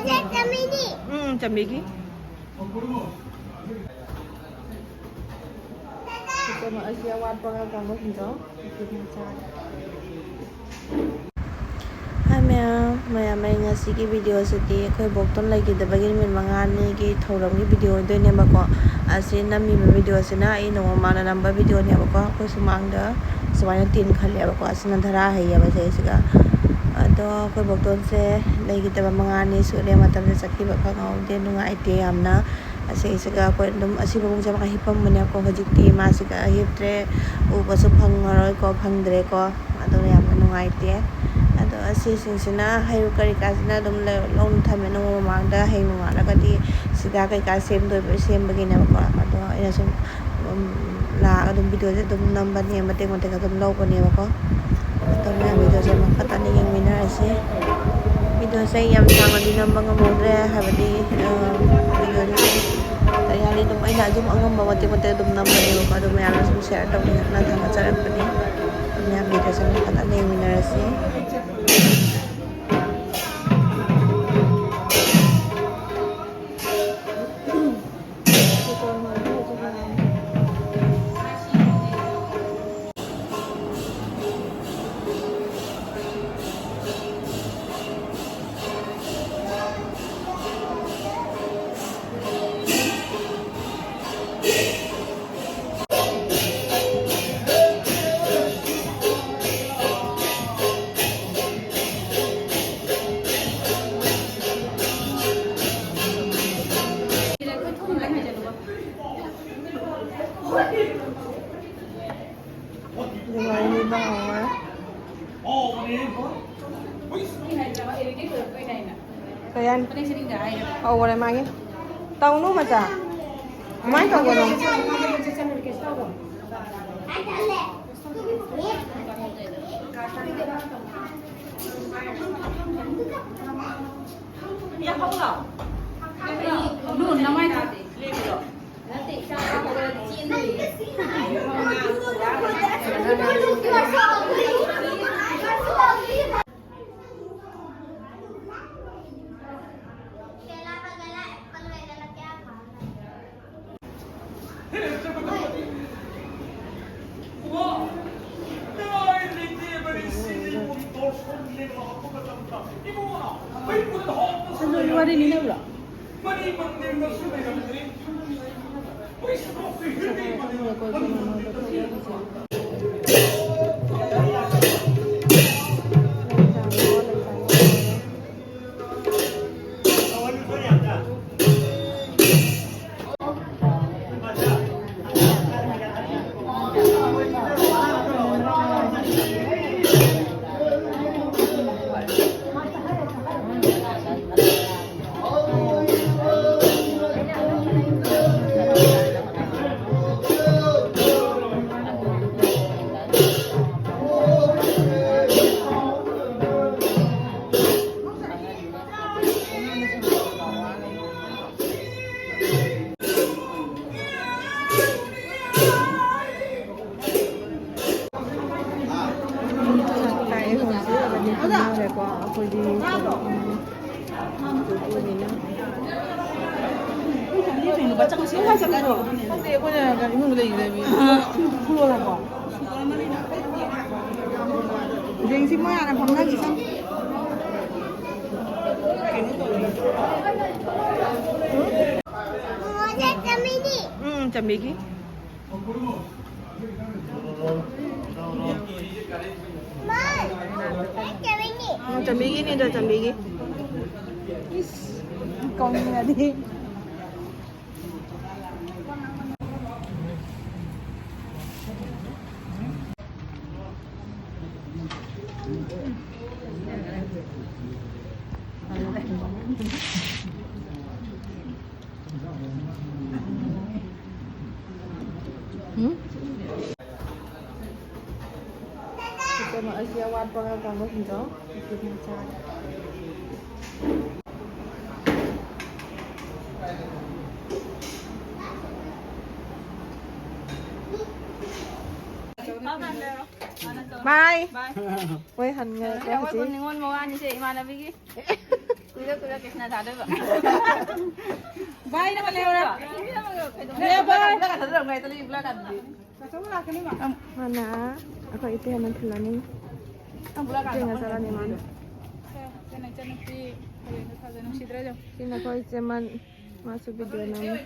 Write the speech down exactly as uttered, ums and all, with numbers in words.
ꯎꯝ, ꯆꯥꯝꯕꯤꯒꯤ꯫ ꯑꯁꯤ ꯑꯋꯥꯠꯄ ꯉꯥ ꯀꯥꯡꯕ ꯁꯤꯡꯖꯨ꯫ ꯍꯥꯏ ꯃꯌꯥꯝ, ꯃꯌꯥꯝ, ꯑꯩ ꯉꯁꯤꯒꯤ ꯚꯤꯗꯤꯑꯣꯁꯤꯗꯤ ꯑꯩꯈꯣꯏ ꯕꯣꯛꯇꯣꯟ ꯂꯩꯈꯤꯗꯕꯒꯤ ꯅꯨꯃꯤꯠ ꯃꯉꯥꯅꯤꯒꯤ ꯊꯧꯔꯝꯒꯤ ꯚꯤꯗꯤꯑꯣ ꯑꯣꯏꯗꯣꯏꯅꯦꯕꯀꯣ꯫ ꯑꯁꯤ ꯅꯝꯃꯤꯕ ꯚꯤꯗꯤꯑꯣꯁꯤꯅ ꯑꯩ ꯅꯣꯡꯃ ꯃꯃꯥꯡꯗ ꯅꯝꯕ ꯚꯤꯗꯤꯑꯣꯅꯦꯕꯀꯣ꯫ ꯑꯩꯈꯣꯏ ꯁꯨꯃꯥꯡꯗ ꯁꯨꯃꯥꯏꯅ ꯇꯤꯟ ꯈꯜꯂꯦꯕꯀꯣ꯫ ꯑꯁꯤꯅ ꯙꯔꯥ ꯍꯩꯌꯦꯕ ꯁꯤꯁꯤꯒ꯫ ꯑꯗꯣ ꯑꯩꯈꯣꯏ ꯕꯣꯛꯇꯣꯟꯁꯦ ꯂꯩꯈꯤꯗꯕ ꯃꯉꯥꯅꯤ ꯁꯨꯔꯦ, ꯃꯇꯝꯁꯦ ꯆꯠꯈꯤꯕ ꯈꯪꯍꯧꯗꯦ, ꯅꯨꯡꯉꯥꯏꯇꯦ ꯌꯥꯝꯅ꯫ ꯑꯁꯤꯁꯤꯒ ꯑꯩꯈꯣꯏ ꯑꯗꯨꯝ ꯑꯁꯤ ꯐꯃꯨꯡꯁꯦ ꯑꯃꯨꯛ ꯍꯤꯞꯄꯝꯕꯅꯦꯕꯀꯣ꯫ ꯍꯧꯖꯤꯛꯇꯤ ꯃꯥꯁꯤꯒ ꯍꯤꯞꯇ꯭ꯔꯦ, ꯎꯕꯁꯨ ꯐꯪꯉꯔꯣꯏꯀꯣ, ꯐꯪꯗ꯭ꯔꯦꯀꯣ꯫ ꯑꯗꯨꯅ ꯌꯥꯝꯅ ꯅꯨꯡꯉꯥꯏꯇꯦ꯫ ꯑꯗꯣ ꯑꯁꯤꯁꯤꯡꯁꯤꯅ ꯍꯩꯔꯨꯛ ꯀꯔꯤ ꯀꯥꯁꯤꯅ ꯑꯗꯨꯝ ꯂ-, ꯂꯣꯟ ꯊꯝꯃꯦ꯫ ꯅꯣꯡꯃ ꯃꯃꯥꯡꯗ ꯍꯌꯦꯡ ꯅꯣꯡꯉꯥꯜꯂꯒꯗꯤ ꯁꯤꯗ ꯀꯩꯀꯥ ꯁꯦꯝꯗꯣꯏꯕ, ꯁꯦꯝꯕꯒꯤꯅꯦꯕꯀꯣ꯫ ꯑꯗꯣ ꯑꯩꯅ ꯁꯨꯝ, ꯎꯝ, ꯂꯥꯛꯑꯒ ꯑꯗꯨꯝ ꯚꯤꯗꯤꯑꯣꯁꯦ ꯑꯗꯨꯝ ꯅꯝꯕꯅꯦ, ꯃꯇꯦꯛ ꯃꯇꯦꯛ ꯑꯗꯨꯝ ꯂꯧꯕꯅꯦꯕꯀꯣ꯫ ꯑꯗꯣ ꯃꯌꯥꯝ ꯚꯤꯗꯤꯑꯣꯁꯦ ꯃꯈꯥ ꯇꯥꯅ ꯌꯦꯡꯃꯤꯟꯅꯔꯁꯦ꯫ ꯚꯤꯗꯤꯑꯣꯁꯦ ꯑꯩ ꯌꯥꯝ ꯁꯥꯡꯅꯗꯤ ꯅꯝꯕ ꯉꯝꯍꯧꯗ꯭ꯔꯦ, ꯍꯥꯏꯕꯗꯤ, ꯑ, ꯚꯤꯗꯤꯑꯣꯁꯦ ꯀꯔꯤ ꯍꯥꯏꯅꯤ, ꯑꯗꯨꯝ ꯑꯩꯅ ꯑꯗꯨꯝ ꯑꯉꯝꯕ ꯃꯇꯦꯛ ꯃꯇꯦꯛ ꯑꯗꯨꯝ ꯅꯝꯕꯅꯦꯕꯀꯣ꯫ ꯑꯗꯣ ꯃꯌꯥꯝꯅ ꯁꯨꯝ ꯁꯤꯌꯔ ꯇꯧꯕꯤꯌꯨꯅ ꯊꯥꯒꯠꯆꯔꯛꯄꯅꯦ꯫ ꯑꯗꯣ ꯃꯌꯥꯝ ꯚꯤꯗꯤꯑꯣꯁꯦ ꯃꯈꯥ ꯇꯥꯅ ꯌꯦꯡꯃꯤꯟꯅꯔꯁꯤ꯫ ꯀꯌꯥꯅꯤ? ꯑꯧ, ꯋꯥꯔꯦ ꯃꯥꯒꯤ꯫ ꯇꯧꯅꯨ ꯃꯆꯥ꯫ ꯀꯃꯥꯏꯅ ꯇꯧꯕꯅꯣ? ꯋꯥꯔꯤ ꯂꯤꯅꯕ꯭ꯔꯣ? ꯆꯥꯛ ꯆꯥꯏꯌꯦ ꯍꯧꯖꯤꯛ, ꯑꯗꯨꯗꯤ ꯇꯨꯝꯅꯔꯦꯀꯣ꯫ ꯑꯩꯈꯣꯏꯗꯤ ꯈꯪꯗꯦ, ꯑꯩꯈꯣꯏꯅ ꯏꯃꯨꯡꯗ ꯂꯩꯈ꯭ꯔꯦ ꯃꯤ꯫ ꯌꯦꯡꯁꯤ ꯃꯣꯏ ꯍꯥꯟꯅ ꯐꯝꯅꯈꯤꯁꯅꯨ꯫ ꯎꯝ, ꯆꯥꯃꯤꯒꯤ꯫ ꯎꯝ, ꯆꯥꯃꯤꯒꯤꯅꯤꯗ, ꯆꯥꯃꯤꯒꯤ꯫ ꯏꯁ, ꯀꯧꯅꯤꯡꯉꯗꯤ꯫ ꯎꯝ? ꯀꯩꯅꯣ, ꯑꯁꯤ ꯑꯋꯥꯠꯄ ꯉꯥ ꯀꯥꯡꯕ ꯁꯤꯡꯖꯨ꯫ ꯁꯤꯡꯖꯨ ꯆꯥꯔꯦ꯫ ꯕꯥꯏ꯫ ꯕꯥꯏ꯫ ꯃꯣꯏ ꯍꯟꯈ꯭ꯔꯦ ꯑꯩꯈꯣꯏ ꯍꯧꯖꯤꯛ꯫ ꯅꯤꯉꯣꯜ ꯃꯋꯥꯅꯤꯁꯦ ꯏꯃꯥꯟꯅꯕꯤꯒꯤ꯫ ꯀꯨꯏꯔ ꯀꯨꯏꯔ ꯀ꯭ꯔꯤꯁꯅ ꯊꯥꯗꯣꯏꯕ꯫ ꯕꯥꯏ, ꯅꯪ ꯂꯩꯍꯧꯔꯦ꯫ ꯀꯩꯗꯧꯅꯤ? ꯂꯩꯍꯧꯔꯦ꯫ ꯕ꯭ꯂꯦꯛ ꯊꯥꯗꯣꯔꯝꯃꯦ, ꯍꯦꯛꯇ ꯂꯩ, ꯕ꯭ꯂꯦꯛ ꯊꯥꯗꯣꯔꯝꯃꯦ꯫ ꯍꯥꯟꯅ ꯑꯩꯈꯣꯏ ꯏꯇꯩ ꯍꯥꯟꯅ ꯊꯤꯜꯂꯅꯤ꯫ ꯆꯦꯡꯒ ꯆꯠꯂꯅꯤ ꯃꯥꯅ꯫ ꯏꯆꯟꯅꯨꯄꯤ ꯍꯌꯦꯡꯗꯣ ꯊꯥꯖ ꯅꯨꯡꯁꯤꯗ꯭ꯔꯥ ꯌꯦꯡꯉꯨ꯫ ꯁꯤꯅ ꯑꯩꯈꯣꯏ ꯆꯦꯃꯟ, ꯃꯥꯁꯨ ꯚꯤꯗꯤꯑꯣ ꯅꯝꯃꯤ꯫